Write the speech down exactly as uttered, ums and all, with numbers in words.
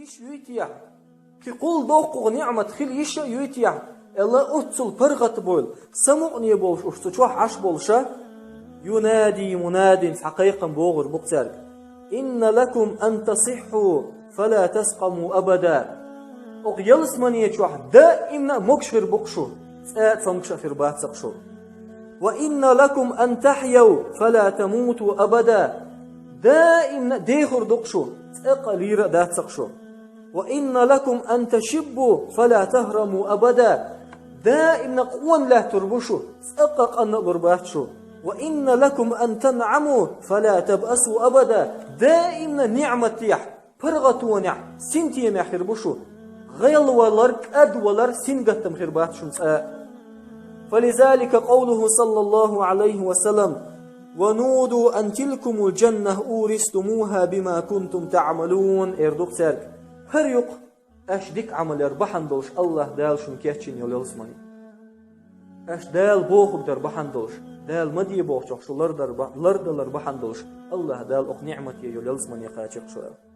Йиш юйтехь, кхин кхул доккхух ниӀмат хила йиш а юйтехь, аьлла, оццул паргӀат а бойла, самукъане болуш уьш цу чохь Ӏаш болуша, юнади мунадин, цхьа кхайкхам богӀур бу-кх цаьрга: «Инна лакум ан тасиххьу, фала таскъаму абада». Оха ялсамане чохь даимна а могуш хир бу-кх шу, цкъа а цомгуш а хир бац-кх шу. «Ва инна лакум ан тахьяу, фала тамуту абада». Даимна а дехур ду-кх шу, цкъа а лийр а дац-кх шу. «Ва инна лакум ан ташиббу, фала тахраму абада». Даимна а къона лаьттур бу шу, цкъа а къанна а лур бац шу. «Ва инна лакум ан танъаму, фала табъасу абада». Даимна а ниӀматехь, паргӀатонехь, синтемехь хир бу шу. ГӀелвалар, кӀадвалар, сингаттам хир бац шуна цкъа а. «Фализалика къовлуху, саллаллаху Ӏалайхи ва саллам: „Ва нуду ан тилкумул джанна уристумуха бима кунтум таъмалун“», — эр ду-кх цаьрга. ХӀара ю-кх аша дика Ӏамал яр бахьана долуш АллахӀ Дала шуна кечйина йолу ялсамани. Аша Дала бохург дар бахьана долуш, Дала ма де бохучух шу лардар ба-, лардалар бахьана долуш, АллахӀ Дала окху ниӀмате йолу ялсамане кхачийра шу аьлла.